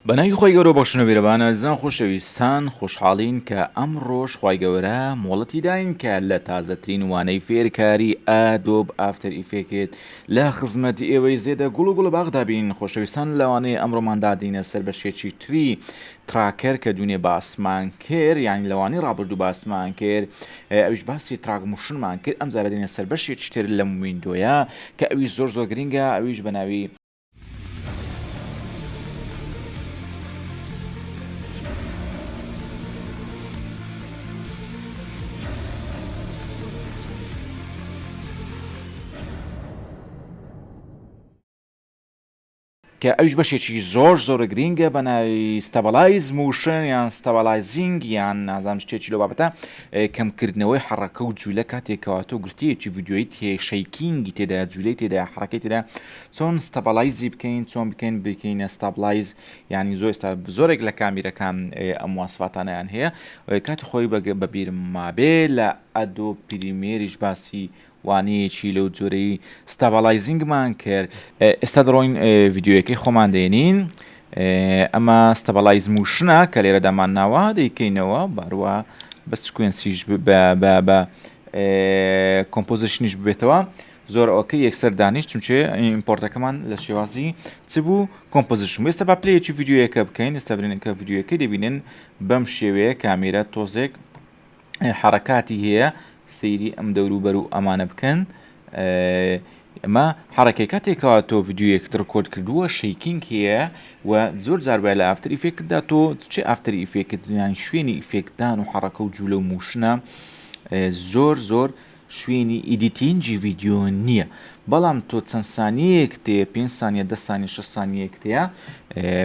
بەناوی خوای گەورە بەخشنە میرەبان ئازیزان خۆشەویستان خۆشحاڵین کە ئەمڕۆش خوای گەورە مۆڵەتی داین کە لە تازەترین وانەی فێرکاری Adobe After Effects لە خزمەتی ئێوەی زێدە گوڵ و گوڵە باخدا بین خۆشەویستان لەوانەیە ئەمڕۆماندا دینە سەر بەشێکی تری tracker کە دوونێ باسمان کرد یانی لەوانەی ڕابردوو باسمان کرد ئەویش باسی track motion مان کرد ئەم جارە دێنە سەر بەشێکی تر لەم window یە کە ئەویش زۆر زۆر گرنگە ئەویش بە ناوی کە ئەویش بەشێکی زۆر زۆر گرینگە بە ناوی stabilize motion یان stabilizing یان نازانم شتێکی لەو بابەتە کەمکردنەوەی حەڕەکە و جوولە کاتێک کەوا تۆ گرتەیەکی ڤیدیۆیی تێ shaking ی تێدا جوولەی تێدا حەڕەکەی تێدا چۆن stabilize ی بکەین چۆن بکەین بکەینە stabilize یعنی زۆر ئێستا زۆرێک لە کامیرەکان ئەم واسفاتانیان هەیە کاتی خۆی بە بیرم مابێ لە Adobe Premiere یش باسی وانەیەکی لەو جۆرەی stabilizing مان کرد ئێستا دەڕۆین ڤیدیۆیەکەی خۆمان دێنین ئەمە stabilize motion ە کە لێرە دامان ناوە دەیکەینەوە باروە بە sequence یش بە composition یش ببێتەوە زۆر ئۆکە یەکسەر دانیش چونچێ import ەکەمان لە شێوازی چ بوو composition ئێستا با play ەکی ڤیدیۆیەکە بکەین ئێستا برینەکە ڤیدیۆیەکەی دەبینن بەم شێوەیە کامیرە تۆزێک حەڕەکاتی هەیە سەیری ئەم دەوروبەر و ئەمانە بکەن ئەمە حەڕەکەی کاتێکەوە تۆ ڤیدیۆیەکت record کردووە shaking هەیە و زۆر جار وایە لە After Effects دا تۆ چ After Effects یان شوێنی effect دان و حەڕەکە و جوولە و motion ە زۆر زۆر شوێنی editing ی ڤیدیۆ نییە بەڵام تۆ چەند سانیەیەک تێ پێ سانیە دە سانی شە سانیەک تەیە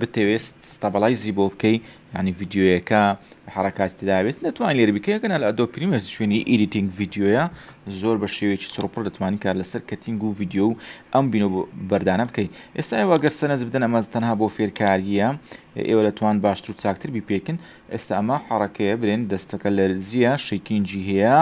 بتەوێت stabilize ی بۆ بکەی ینی ڤیدیۆیەکە حەڕەکاتی تێدا بێت دەتوانین لێرە بیکەی ئەگەر نا لە Adobe Premiere شوێنی editing ڤیدیۆیە زۆر بە شێوەیەکی چڕوپڕ دەتوانین کار لەسەر cutting و ڤیدیۆ و ئەم بینۆ بەردانە بکەی ئێستا ئێوە گەر سەرنج بدەن ئەمە تەنها بۆ فێرکارییە ئێوە دەتوان باشتر و چاکتر بیپێکن ئێستا ئەمە حەڕەکەیە برێن دەستەکە لەرزیە shaking ی هەیە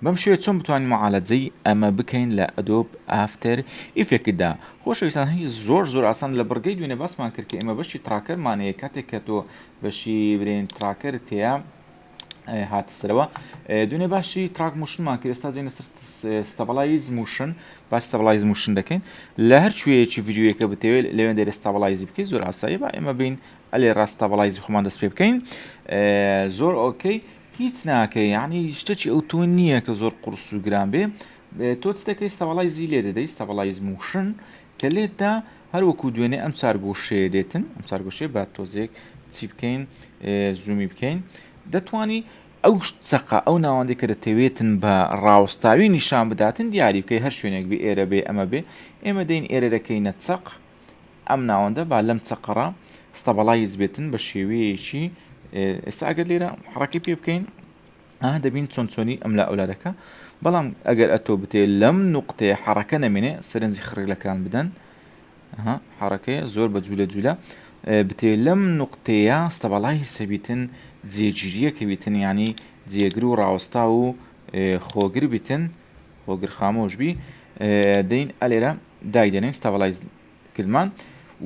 بەم شێوەیە چۆن بتوانین معالەجەی ئەمە بکەین لە Adobe After Effects دا؟ خۆشەویستان هی زۆر زۆر ئاسان لە بڕگەی دوێنێ باسمان کرد کە ئێمە بەشی tracker مان هەیە کاتێک کە تۆ بەشی برێن tracker تەیە هاتە سەرەوە دوێنێ باشی track motion مان کرد ئێستا دێنە سەر stabilize motion باس stabilize motion دەکەین لە هەر کوێیەکی ڤیدیۆیەکە بتەوێت لەوێن دەرێ stabilize ی بکەیت زۆر ئاسایی با ئێمە بین ئەلێ ڕاست stabilize ی خۆمان دەست پێ بکەین زۆر okay هیچ ناکەی یانی شتەکی ئەو تۆ نییە کە زۆر قورس و گران بێ تۆ چ دەکەی stabilize ی لێ دەدەی stabilize motion کە لێتدا هەروەکو دوێنێ ئەم چارگۆشەیە دێتن ئەم چارگۆشەیە با تۆزێک چی بکەین زوومی بکەین دەتوانی ئەو چەقە ئەو ناوەندێک کە دەتەوێتن بە ڕاوەستاوی نیشان بداتن دیاری بکەی هەر شوێنێک بێ ئێرە بێ ئەمە بێ ئێمە دەین ئێرە دەکەینە چەق ئەم ناوەندە با لەم چەقەڕا stabilize بێتن بە شێوەیەکی ئێستا ئەگەر لێرە حڕەکەی پێ بکەین دەبین چۆن چۆنی ئەم لا ئەولا دەکە بەڵام ئەگەر ئەتۆ بتێ لەم نقطەیە حڕەکە نەمێنێ سەرنجی خڕیلەکان بدەن حڕەکەی زۆر بە جوولە جوولە بتێ لەم نقطەیە stabilize سەبیتن جێگیریەکە بیتن ینی جێگر و ڕاوەستا و خۆگر بیتن خۆگر خامۆش بی دەین ئەلێرە دایدەنێن stabilize کردمان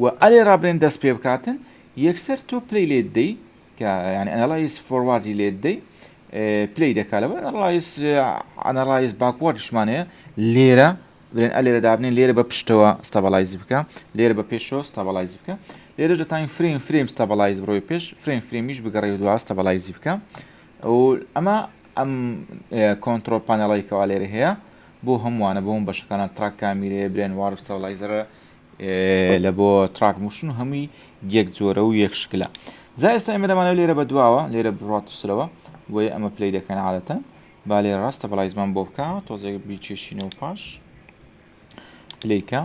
و ئەلێ ڕابرێن دەست پێ بکاتن یەکسەر تۆ play لێت دەی کە ینی analyze forward ی لێت دەی play دەکا لەبەر analyze analyze backward یشمان هەیە لێرە برێن ئەلێرە دابنێن لێرە بە پشتەوە stabilize ی بکە لێرە بە پێشەوە stabilize ی بکە لێرە دەتوانین frame frame stabilize بڕۆی پێش frame frame یش بگەڕێ دوا stabilize ی بکە و ئەمە ئەم control panel ەی کەوا لێرە هەیە بۆ هەمووانە بۆ هەموو بەشەکانە track کامیرەیە برێن warp stabilizer ە لە بۆ track motion و هەمووی یەک جۆرە و یەک شکلە جا ئێستا ئێمە دەمانەوە لێرە بە دواوە لێرە بڕات و سرەوە بۆیە ئەمە play دەکەن عادەتەن با لێرە ڕاستە stabilize مان بۆ بکە تۆزێک بیکێشینەوە پاش play کە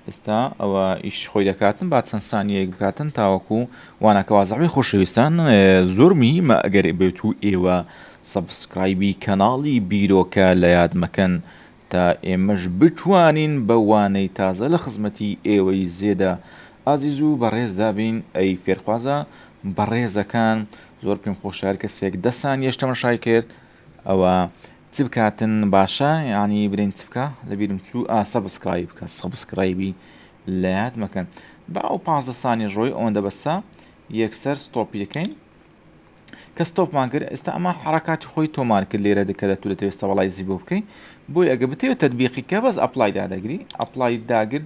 ئێستا ئەوە ئیش خۆی دەکاتن با چەند سانیەیەک بکاتن تاوەکو وانەکە وازحبێ خۆشەویستان زۆر مهمە ئەگەر بێت و ئێوە subscribe ی کەناڵی بیرۆکە لە یاد مەکەن تا ئێمەش بتوانین بە وانەی تازە لە خزمەتی ئێوەی زێدە ئازیز و بەڕێزدا بین ئەی فێرخوازە بەڕێزەکان زۆر پێم خۆشە هەر کەسێک دە سانیەش تەمەشای کرد ئەوە چ بکاتن باشە یانی برێن چ بکە لەبیرم چوو ئا subscribe بکە subscribe ی لە یاد مەکەن. با ئەو 15 سانی ڕۆی ئەوەندە بەسە یەکسەر stop ی دەکەین کە stop مان کرد ئێستا ئەمە حرەکاتی خۆی تۆمار کرد لێرە دەکە دەتو دەتەوێت stabilize ی بۆ بکەی بۆی ئەگە بتەوێت تەتبیقی کە بەس apply دادەگری apply داگرت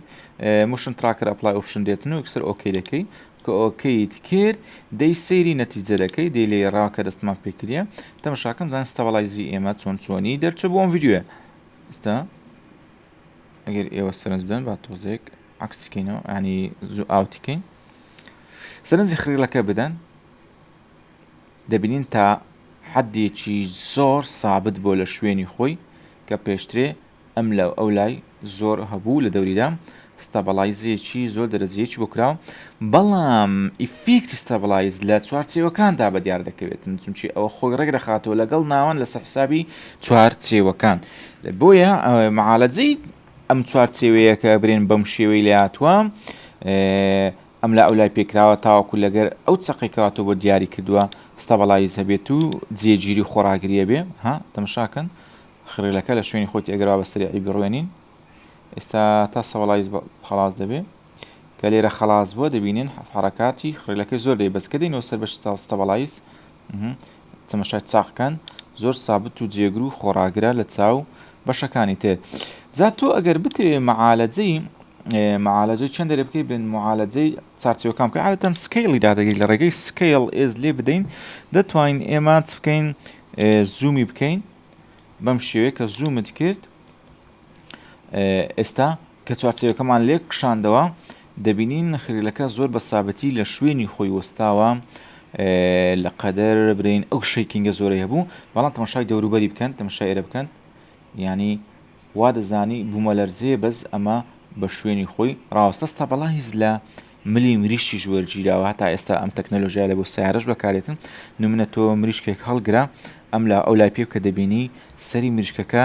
motion tracker apply option دێتن و یەکسەر okay دەکەی کە okay ت کرد دەی سەیری نەتیجە دەکەی دەی لێ ڕا کە دەستمان پێکردە تەمەشاکەم زان stabilize ی ئێمە چۆن چۆنی دەرچوو بۆ ئەم ڤیدیۆیە ئێستا ئەگەر ئێوە سەرنج بدەن با تۆزێک عکسی کەینەوە ینی زوو ئاوتی کەین سەرنجی خریڵەکە بدەن دەبینین تا حدێکی زۆر سابت بۆ لە شوێنی خۆی کە پێشترێ ئەم لە ئەو لای زۆر هەبوو لە دەوریدا stabilize ێکی زۆر دەرەجەیەکی بۆ کراوە بەڵام effect ی stabilize لە چوارچێوەکاندا بە دیار دەکەوێتن چونکی ئەوە خۆی ڕێک دەخاتەوە لەگەڵ ناوەند لەسەر حسابی چوارچێوەکان بۆیە معالەجەی ئەم چوارچێوەیە کە برێن بەم شێوەی لێ هاتووە ئەم لا ئەو لای پێکراوە تاوەکو لەگەر ئەو چەقێک کەواتۆ بۆ دیاری کردووە stabilize هەبێت و جێگیری خۆراگریە بێ ها تەمشاکەن خڕیلەکە لە شوێنی خۆتی ئەگەر وا بە سەریعی بڕوێنین ئێستا تا stabilize خلاص دەبێ کە لێرە خلاص بووە دەبینین حرەکاتی خڕیلەکەی زۆر دەی بەس کە دێنەوە سەر بە stabilize تەمەشای چاقکەن زۆر سابت و جێگر و خۆڕاگرە لە چاو بەشەکانی تر جا تۆ ئەگەر بتەوێ معالەجەی معالەجەی چەند دەرێ بکەی بن معالەجەی چارچێوەکان بکەی عادەتەن scale ی دادەگری لە ڕێگەی scale ئێز لێ بدەین دەتوانین ئێمە چ بکەین zoom ی بکەین بەم شێوەیە کە zoom ت کرد ئێستا کە چوارچێوەکەمان لێک کشاندەوە دەبینین خریلەکە زۆر بە سابەتی لە شوێنی خۆی وەستاوە لە قەدەر برین ئەو shaking ە زۆرەی هەبوو بەڵام تەماشای دەوروبەری بکەن تەماشای ئێرە بکەن ینی وا دەزانی بوومەلەرزەیە بەس ئەمە بە شوێنی خۆی ڕاوەستە stabilize لە ملی مریشکیش وەرگیراوە هەتا ئێستا ئەم تەکنەلۆژیا لە بۆ سیارەش بەکارێتن نمونە تۆ مریشکێک هەڵگرە ئەم لا ئەو لای پێ کە دەبینی سەری مریشکەکە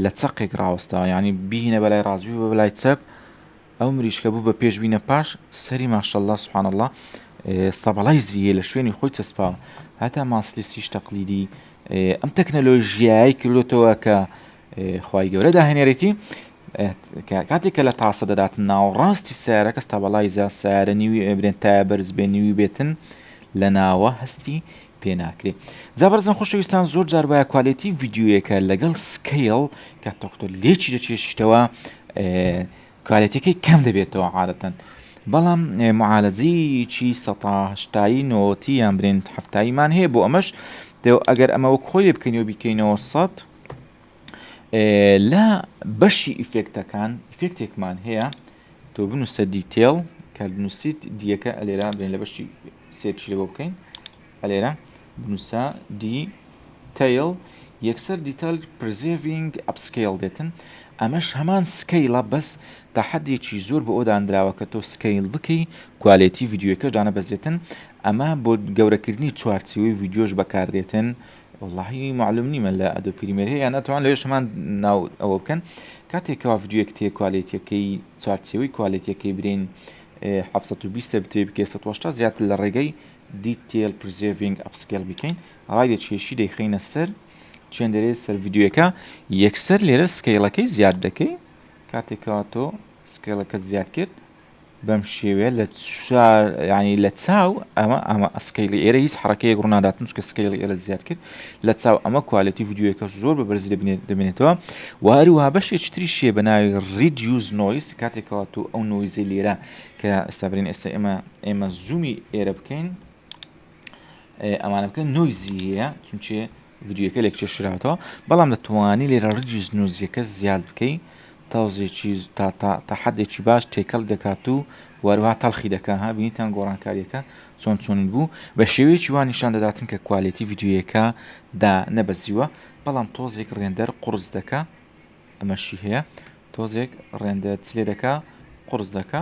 لە چەقێک ڕاوەستاوە یعنی بیهینە بەلای ڕاستبی بە بەلای چەپ ئەو مریشکە بوو بە پێش بینە پاش سەری ماشەڵڵا سبحان الله stabilize یە لە شوێنی خۆی چەسپاوە هەتا ماسلیسیش تەقلیدی ئەم تەکنەلۆژیایی کردوتەوە کە خوای گەورە داهێنێرێتی کاتێک کە لە تاسە دەدات ناوەڕاستی سیارەکە stabilize ە سیارە نیوی برێن تایە بەرز بێ نیوی بێتن لە ناوە هەستی پێ ناکرێ جا بەرزن خۆشەویستان زۆر جار وایە quality ڤیدیۆیەکە لەگەڵ scale کە تۆکتۆ لێکی دەچێشیتەوە quality ەکەی کەم دەبێتەوە عادەتەن بەڵام معالەجەیەکی سەتاشتایی نۆتی یان برێن هەفتاییمان هەیە بۆ ئەمەش ئەگەر ئەمە وەک خۆی بکەین و بیکەینەوە سەد لە بەشی effect ەکان effect ێکمان هەیە تۆ بنووسە detail کە بنووسیت دیەکە ئەلێرا بێن لە بەشی search ی لەبۆ بکەین ئەلێرە بنووسە detail یەکسەر detail preserving upscale دێتن ئەمەش هەمان scale ە بەس تا حدێکی زۆر بۆ ئەو دانراوە کە تۆ scale بکەی quality ڤیدیۆکەش دانە بەزێتن ئەمە بۆ گەورەکردنی چوارچێوەی ڤیدیۆش بەکاردێتن وەڵاهی معلوم نیمە لە Adobe Premiere هەیە یان ئەتوان لەوێش هەمان ناو ئەوە بکەن کاتێک کەوا ڤیدیۆیەک تێ quality ەکەی چوارچێوەی quality ەکەی برین 720 بتێ بکێ 180 زیاتر لە ڕێگەی detail preserving upscale بکەین ڕای دەچێشی دەیخەینە سەر چێندەرێ سەر ڤیدیۆیەکە یەکسەر لێرە scale ەکەی زیاد دەکەی کاتێکەوە تۆ scale ەکە زیاد کرد بەم شێوەیە لە چوار ینی لە چاو ئەمە ئەمە scale ی ئێرە هیچ حرەکەیەک ڕووناداتن چکە scale ی ئێرە زیاد کرد لە چاو ئەمە quality ڤیدیۆیەکە زۆر بە بەرزی دەبینێت دەبێنێتەوە و هەروەها بەشێکی تری شێ بە ناوی reduce noise کاتێکەوە تۆ ئەو noise ی لێرە کە ئێستا برین ئێستا ئێمە ئێمە zoom ی ئێرە بکەین ئەمانە بکەن noise ی هەیە چونچێ ڤیدیۆکە لێک کێشراوەتەوە بەڵام دەتوانی لێرە reduce noise ەکە زیاد بکەی تەوزێکی تا تا تا حدێکی باش تێکەڵ دەکات و وەروها تەڵخی دەکا ها بینیتان گۆڕانکاریەکە چۆن چۆنی بوو بە شێوەیەکی وا نیشان دەداتن کە quality ڤیدیۆیەکە دا نەبەزیوە بەڵام تۆزێک render قورس دەکا ئەمەشی هەیە تۆزێک render چ لێ دەکا قورس دەکا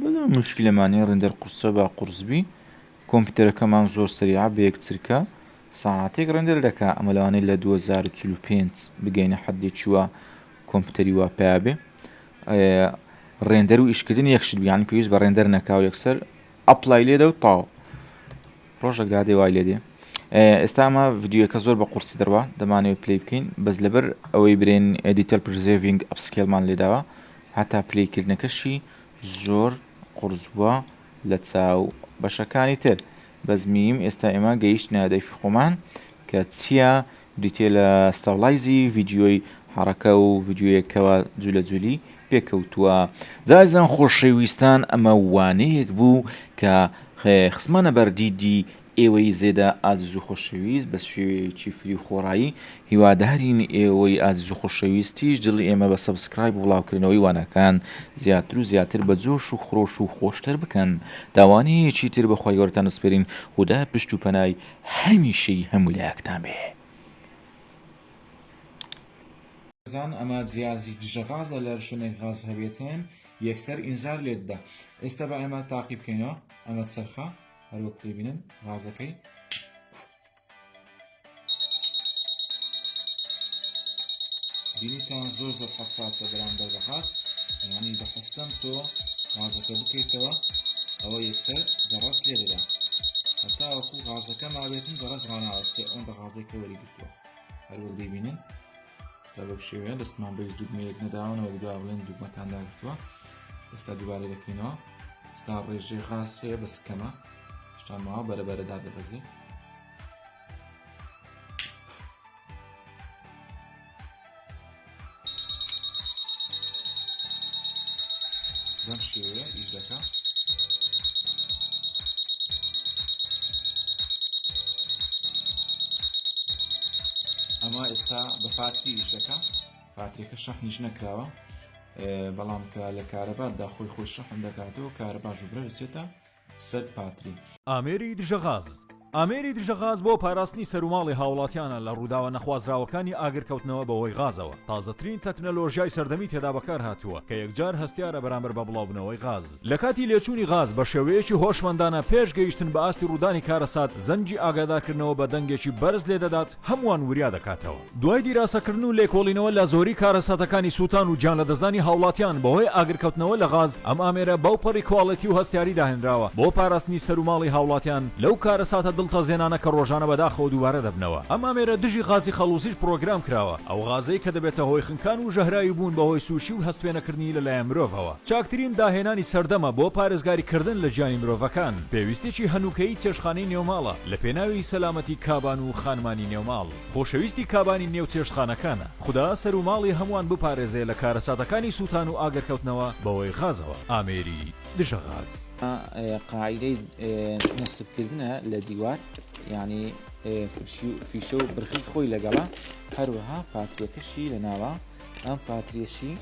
بەڵام مشکلەمانی render قورسە با قورس بی کۆمپیوتەرەکەمان زۆر سەریعە بە یەک چرکە سەعاتێک render دەکا ئەمە لەوانەیە لە 2045 بگەینە حدێکی وا کۆمپیوتەری وا پیا بێ render و ئیشکردن یەک شت بیان پێویست بە render نەکاو یەکسەر apply لێدە و تاو ڕۆژێک دادێ وای لێ دێ ئێستا ئەمە ڤیدیۆکە زۆر بە قورسی دەڕوا دەمانەوێت play بکەین بەس لەبەر ئەوەی برێن detail preserving upscale مان لێداوە هەتا play کردنەکەشی زۆر. قورس بووە لە چاو بەشەکانی تر بەس میم ئێستا ئێمە گەیشتنە هەدەفی خۆمان کە چییە بریتە لە stabilize ی ڤیدیۆی حەڕەکە و ڤیدیۆیەکەوە جولە جولی پێکەوتووە جایزان خۆشەویستان ئەمە وانەیەک بوو کە خسمانە بەردیدی ئێوەی زێدە ئازیز و خۆشەویست بە شێوەیەکی free و خۆڕایی هیوادارین ئێوەی ئازیز و خۆشەویستیش دڵی ئێمە بە subscribe و بڵاوکردنەوەی وانەکان زیاتر و زیاتر بە جۆش و خرۆش و خۆشتر بکەن تا وانەیەکی تر بە خوای گەورەتان دەسپێرین خودا پشت و پەنای هەمیشەی هەموو لایەکتان بێ. زان ئەمە جیازی دژە غازە لەر شوێنێک غاز هەبێتن یەکسەر ئینزار لێت دا ئێستا با ئێمە تاقی بکەینەوە ئەمە چرخە هەروەک دەبینن غازەکەی بینیتان زۆر زۆر حساسە بەرامبەر بە غاز یعنی بە حستەم تۆ غازەکە بکەیتەوە ئەوە یەکسەر جەڕەس لێ دەدا هەتاوەکو غازەکە مابێتن جەڕەس ڕاناوەستێ ئەوەندە غازەی کە وەری گرتووە هەروەک دەیبینن ئێستا بەو شێوەیە دەستمان بە هیچ دوگمەیەک نەداوەنەوە دوای بڵێن دوگمەتان داگرتووە ئێستا دووبارە دەکەینەوە ئێستا ڕێژەی غاز هەیە بەس کەمە شتا ماوە بەرە بەرە دادەبەزێ بەم شێوەیە ئیش دەکا ئەمە ئێستا بە پاتری ئیش دەکا پاتریەکە شەحنیش نەکراوە بەڵام کە لە کارەباتدا خۆی خۆی شەحن دەکاتەوە کارەباش ببرە دەچێتە سەر پاتری. ئامێری دژە غاز ئامێری دژە غاز بۆ پاراستنی سەروماڵی هاوڵاتیانە لە ڕووداوە نەخوازراوەکانی ئاگرکەوتنەوە بەهۆی غازەوە، تازەترین تەکنەلۆژیای سەردەمی تێدا بەکارهاتووە کە یەکجار هەستیارە بەرامبەر بە بڵاوبنەوەی غاز. لە کاتی لێچوونی غاز بە شێوەیەکی هۆشمەندانە پێش گەیشتن بە ئاستی ڕوودانی کارەسات زەنگی ئاگادارکردنەوە بە دەنگێکی بەرز لێدەدات هەمووان وریا دەکاتەوە. دوای دیراسەکردن و لێکۆڵینەوە لە زۆری کارەساتەکانی سووتان و گیانلەدەستدانی هاوڵاتیان بەهۆی ئاگرکەوتنەوە لە غاز، ئەم ئامێرە بەو پەڕی کواڵێتی و هەستیاری داهێنراوە بۆ پاراستنی سەر و ماڵی هاوڵاتیان لەو کارەساتە دڵتەزێنانە کە ڕۆژانە بەداخەوە دووبارە دەبنەوە. ئەم ئامێرە دژی غازی خەڵوزیش پڕۆگرام کراوە، ئەو غازەی کە دەبێتە هۆی خنکان و ژەهراوی بوون بەهۆی سووچی و هەستپێنەکردنی لەلایەن مرۆڤەوە. چاکترین داهێنانی سەردەمە بۆ پارێزگاری کردن لە گیانی مرۆڤەکان. پێویستیەکی هەنووکەیی چێشتخانەی نێوماڵە لە پێناوی سەلامەتی کابان و خانمانی نێوماڵ. خۆشەویستی کابانی نێو چێشتخانەکانە. خودا سەر و ماڵی هەمووان بپارێزێ لە کارەساتەکانی سووتان و ئاگرکەوتنەوە بەهۆی غازەوە. ئامێری دژە غاز. قاعیدەی نەسب کردنە لە دیوار یانی فیشە و برخی خۆی لەگەڵە هەروەها پاتریەکەشی لە ناوە ئەم پاتریەشی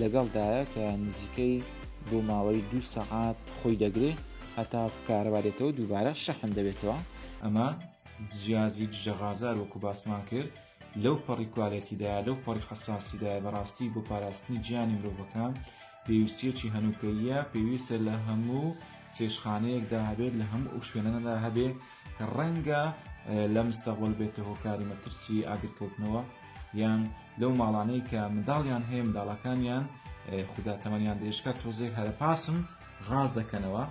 لەگەڵدایە کە نزیکەی بۆ ماوەی دوو سەعات خۆی دەگرێ هەتا کارەبا دێتەوە دووبارە شەحن دەبێتەوە. ئەمە جیازی دژە غازار وەکو باسمان کرد لەو پەڕی کوالێتیدایە لەو پەڕی حەساسیدایە بەڕاستی بۆ پاراستنی گیانی مرۆڤەکان پێویستیەکی هەنووکەییە پێویستە لە هەموو چێشخانەیەکدا هەبێت لە هەموو ئەو شوێنانەدا هەبێ کە ڕەنگە لە مستەقبل بێتە هۆکاری مەترسی ئاگرکەوتنەوە یان لەو ماڵانەی کە منداڵیان هەیە منداڵەکانیان خودا تەمەنیان درێژکە تۆزێک هەرەپاسن غاز دەکەنەوە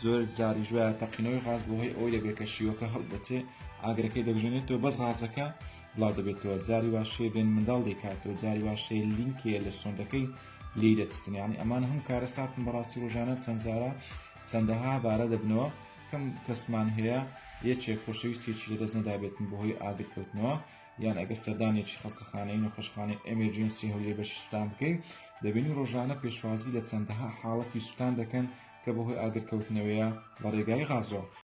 زۆر جاریش وایە تەقینەوەی غاز بۆ هۆی ئەوەی دەبێت کە شیوەکە هەڵدەچێ ئاگرەکەی دەگژێنێتەوە بەس غازەکە بڵاو دەبێتەوە جاری واشێ بێن منداڵ دەیکاتەوە جاری واشێ لینکێ لە سۆندەکەی لی دەچتن یعنی ئەمان هەم کارە ساتن بەڕاستی ڕۆژانە چەند جارە چەندەها بارە دەبنەوە کەم کەسمان هەیە یەکێک خۆشەویستێکی لەدەست نەدابێتن بەهۆی ئاگرکەوتنەوە یان ئەگەر سەردانێکی خەستەخانەی نەخۆشخانەی emergency هەولێر بەشی سوتان بکەین دەبینی ڕۆژانە پێشوازی لە چەندەها حاڵەتی سوتان دەکەن کە بەهۆی ئاگرکەوتنەوەیە لە ڕێگای غازەوە.